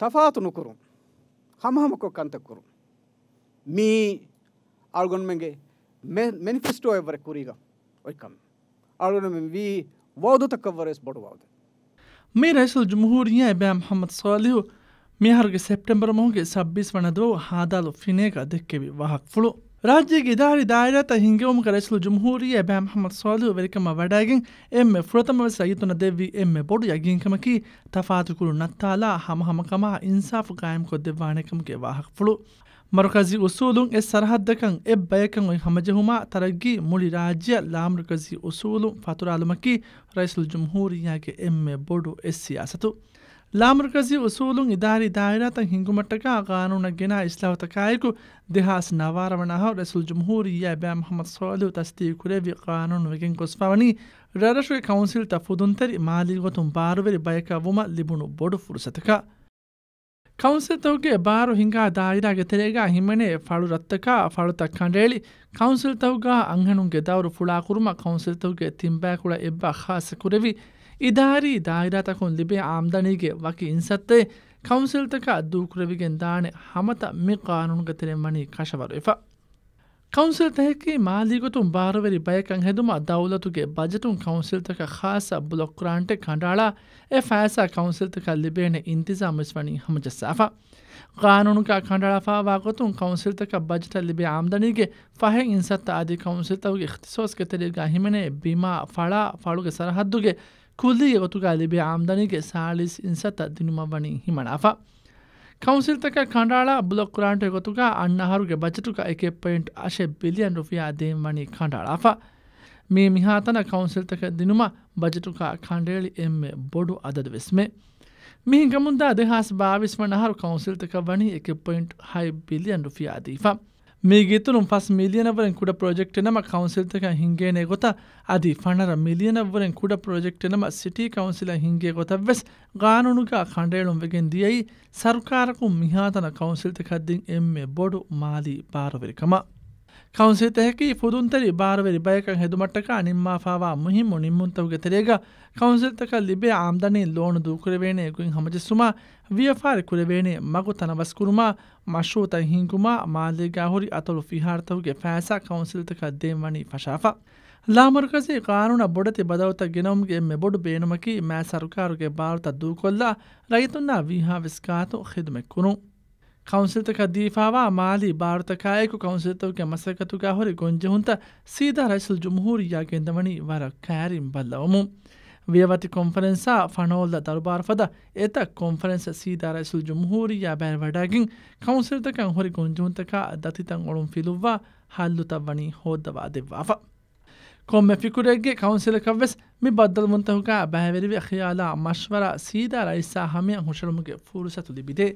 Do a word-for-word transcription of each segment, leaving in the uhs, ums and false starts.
ތަފާތު ނުކުރުން، ހަމަހަމަކޮށް ކަންތައް ކުރުން. މީ އަޅުގަނޑުމެންގެ މެ-، މެނިފެސްޓޯއެއް ވަރަށް ކުރީގަ އޮތް ކަމެއް. އަޅުގަނޑުމެން ވީ ވައުދުތަކަށްވުރެ ވެސް ބޮޑު ވައުދެއް. މި ރައީސުލްޖުމްހޫރިއްޔާ އެބައި މުޙައްމަދު ޞާލިޙު މިއަހަރުގެ ސެޕްޓެމްބަރު މަހުގެ ސައްބީސް ވަނަ ދުވަހު ހާދާލު ފިނޭގަ ދެއްކެވި ވާހަކަފުޅު. ރާއްޖޭގެ އިދާރީ ދާއިރާތައް ހިންގެވުމުގަ ރައީސުލްޖުމްހޫރިއްޔާ އެބައި މުޙައްމަދު ޞާލިޙު ވެރިކަމަށް ވަޑައިގެން އެންމެ ފުރަތަމަ ވެސް ރައްޔިތުންނަށް ދެއްވި އެންމެ ބޮޑު ޔަގީންކަމަކީ ތަފާތުކުރު ނައްތާލާ ހަމަހަމަކަމާ އިންސާފު ޤާއިމްކޮށްދެއްވާނެކަމުގެ ވާހަކަފުޅު. މަރުކަޒީ އުސޫލުން އެއް ސަރަހައްދަކަށް އެއް ބަޔަކަށް އޮތް ހަމަޖެހުމާ ތަރައްގީ މުޅި ރާއްޖެއަށް ލާމަރުކަޒީ އުސޫލުން ފަތުރާލުމަކީ ރައީސުލްޖުމްހޫރިއްޔާގެ އެންމެ ބޮޑު އެއް ސިޔާސަތު. ލާމަރުކަޒީ އުސޫލުން އިދާރީ ދާއިރާތައް ހިންގުމަށްޓަކާ ޤާނޫނަށް ގެނާ އިސްލާހުތަކާއެކު، ދެހާސް ނަވާރަ ވަނަ އަހަރު ރައީސުލްޖުމްހޫރިއްޔާ އެބައި މުޙައްމަދު ޞާލިޙު ތަސްދީޤުކުރެއްވި ޤާނޫނު ވެގެން ގޮސްފަވަނީ، ރަށްރަށުގެ ކައުންސިލްތައް ފުދުންތެރި މާލީ ގޮތުން ބާރުވެރި ބަޔަކަށް ވުމަށް ލިބުނު ބޮޑު ފުރުޞަތަކަށް. ކައުންސިލްތަކުގެ ބާރު ހިނގާ ދާއިރާގެ ތެރޭގަ ހިމެނޭ ފަޅު ރަށްތަކާ ފަޅުތައް ކަނޑައެޅި، ކައުންސިލްތަކުގަ އަންހެނުންގެ ދައުރު ފުޅާކުރުމަށް ކައުންސިލްތަކުގެ ތިން ބަޔަކުޅަ އެއްބަ ޚާއްޞަ ކުރެވި، އިދާރީ ދާއިރާތަކުން ލިބޭ އާމްދަނީގެ ވަކި އިންސައްތައެއް ކައުންސިލްތަކަށް ދޫކުރެވިގެން ދާނެ ހަމަތައް މި ޤާނޫނުގެ ތެރެއިން ވަނީ ކަށަވަރުވެފަ. ކައުންސިލްތަކަކީ މާލީ ގޮތުން ބާރުވެރި ބަޔަކަށް ހެދުމަށް ދައުލަތުގެ ބަޖެޓުން ކައުންސިލްތަކަށް ޚާއްޞަ ބްލޮކް ގްރާންޓެއް ކަނޑައަޅާ، އެ ފައިސާ ކައުންސިލްތަކަށް ލިބޭނެ އިންތިޒާމް ވެސް ވަނީ ހަމަޖައްސާފަ. ޤާނޫނުގަ ކަނޑައަޅާފައިވާ ގޮތުން ކައުންސިލްތަކަށް ބަޖެޓަށް ލިބޭ އާމްދަނީގެ ފަހެއް އިންސައްތަ އަދި ކައުންސިލްތަކުގެ އިޚްތިޞާޞްގެ ތެރޭގަ ހިމެނޭ ބިމާ، ފަޅާ، ފަޅުގެ ސަރަހައްދުގެ ކުއްލިއްޔަ ގޮތުގަ ލިބޭ އާމްދަނީގެ ސާޅީސް އިންސައްތަ ދިނުމަށް ވަނީ ހިމަނާފަ. ކައުންސިލްތަކަށް ކަނޑައަޅާ ބްލޮކް ގްރާންޓުގެ ގޮތުގަ އަންނަ އަހަރުގެ ބަޖެޓުގަ އެކެއް ޕޮއިންޓް އަށެއް ބިލިއަން ރުފިޔާ ދޭން ވަނީ ކަނޑައަޅާފަ. މީ މިހާތަނަށް ކައުންސިލްތަކަށް ދިނުމަށް ބަޖެޓުގަ ކަނޑައެޅި އެންމެ ބޮޑު އަދަދު ވެސްމެ. މިހިނގަމުންދާ ދެހާސް ބާވީސް ވަނަ އަހަރު ކައުންސިލްތަކަށް ވަނީ އެކެއް ޕޮއިންޓް ހަތް ބިލިއަން ރުފިޔާ ދީފަ. މީގެ އިތުރުން ފަސް މިލިއަނަށްވުރެން ކުޑަ ޕްރޮޖެކްޓެއް ނަމަ ކައުންސިލްތަކަށް ހިންގޭނެ ގޮތަށް އަދި ފަނަރަ މިލިއަނަށްވުރެން ކުޑަ ޕްރޮޖެކްޓެއް ނަމަ ސިޓީ ކައުންސިލަށް ހިންގޭ ގޮތަށްވެސް ގާނޫނުގަ ކަނޑައެޅުން ވެގެން ދިޔައީ ސަރުކާރަކުން މިހާތަނަށް ކައުންސިލްތަކަށް ދިން އެންމެ ބޮޑު މާލީ ބާރުވެރިކަމަށް. ކައުންސިލްތަކަކީ ފުދުންތެރި ބާރުވެރި ބަޔަކަށް ހެދުމަށްޓަކާ ނިންމާފައިވާ މުހިއްމު ނިންމުންތަކުގެ ތެރޭގަ ކައުންސިލްތަކަށް ލިބޭ އާމްދަނީން ލޯނު ދޫކުރެވޭނެ ގޮތް ހަމަޖެއްސުމާ، ވިޔަފާރި ކުރެވޭނެ މަގު ތަނަވަސްކުރުމާ، މަޝްރޫއުތައް ހިންގުމާ، މާލޭގާ ހުރި އަތޮޅު ފިހާރަތަކުގެ ފައިސާ ކައުންސިލްތަކަށް ދޭން ވަނީ ފަށާފަ. ލާމަރުކަޒީ ޤާނޫނަށް ބޮޑެތި ބަދަލުތައް ގެނައުމުގެ އެންމެ ބޮޑު ބޭނުމަކީ މާތް ސަރުކާރުގެ ބާރުތައް ދޫކޮށްލާ، ރައްޔިތުންނާ ވީހާވެސް ގާތު ޚިދުމަތް ކުރުން. ކައުންސިލްތަކަށް ދީފާވާ މާލީ ބާރުތަކާއެކު ކައުންސިލްތަކުގެ މަސައްކަތުގާ ހުރި ގޮންޖެހުންތައް ސީދާ ރައީސުލްޖުމްހޫރިއްޔާ ގެންދަވަނީ ވަރަށް ކައިރިން ބައްލަވަމުން. ވިޔަވަތި ކޮންފަރެންސާ ފަނައޮޅުލަ ދަރުބާރު ފަދަ އެތައް ކޮންފަރެންސް ސީދާ ރައީސުލްޖުމްހޫރިއްޔާ ބައިވެވަޑައިގެން ކައުންސިލްތަކަށް ހުރި ގޮންޖެހުންތަކާ ދަތިތައް އޮޅުން ފިލުއްވާ ހައްލުތައް ވަނީ ހޯއްދަވާ ދެއްވާފަ. ކޮންމެ ފިކުރެއްގެ ކައުންސިލަކަށްވެސް މި ބައްދަލުވުންތަކުގަ ބައިވެރިވެ ޚިޔާލާ މަޝްވަރާ ސީދާ ރައީސާ ހަމަޔަށް ހުށަހެޅުމުގެ ފުރުސަތު ލިބިދޭ.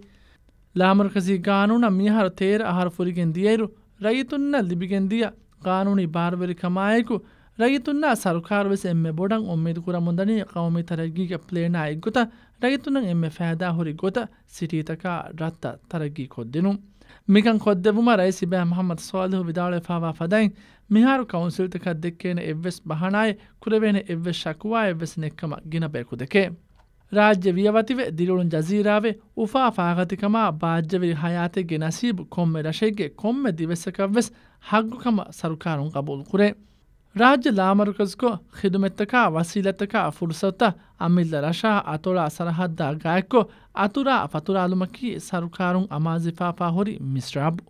ލާމަރުކަޒީ ގާނޫނަށް މިއަހަރު ތޭރަ އަހަރު ފުރިގެން ދިޔައިރު، ރައްޔިތުންނަށް ލިބިގެންދިޔަ ގާނޫނީ ބާރުވެރިކަމާއެކު، ރައްޔިތުންނާ ސަރުކާރުވެސް އެންމެ ބޮޑަށް އުއްމީދު ކުރަމުންދަނީ ޤައުމީ ތަރައްގީގެ ޕްލޭނާ އެއްގޮތަށް ރައްޔިތުންނަށް އެންމެ ފައިދާހުރި ގޮތަށް ސިޓީތަކާ ރަށްތައް ތަރައްގީ ކޮށްދިނުން. މިކަން ކޮށްދެއްވުމަށް ރައީސް އިބްރާހިމް މުޙައްމަދު ޞާލިޙު ވިދާޅުވެފައިވާ ފަދައިން، މިހާރު ކައުންސިލްތަކަށް ދެއްކޭނެ އެއްވެސް ބަހާނާއެއް، ކުރެވޭނެ އެއްވެސް ޝަކުވާއެއްވެސް ނެތްކަމަށް ގިނަ ބަޔަކު ދެކޭ. ރާއްޖެ ވިޔަވަތިވެ، ދިރިއުޅުން ޖަޒީރާވެ، އުފާ ފާގަތިކަމާ ބާއްޖަވެރި ހަޔާތެއްގެ ނަސީބު ކޮންމެ ރަށެއްގެ ކޮންމެ ދިވެއްސަކަށްވެސް ހައްގުކަމަށް ސަރުކާރުން ގަބޫލުކުރޭ. ރާއްޖެ ލާމަރުކަޒުކޮށް، ޚިދުމަތްތަކާ ވަސީލަތްތަކާ ފުރުސަތުތައް އަމިއްލަ ރަށާ އަތޮޅާ ސަރަހައްދާ ގާތްކޮށް، އަތުރާ ފަތުރާލުމަކީ ސަރުކާރުން އަމާޒުވެފާފާ ހުރި މިސްރާބު.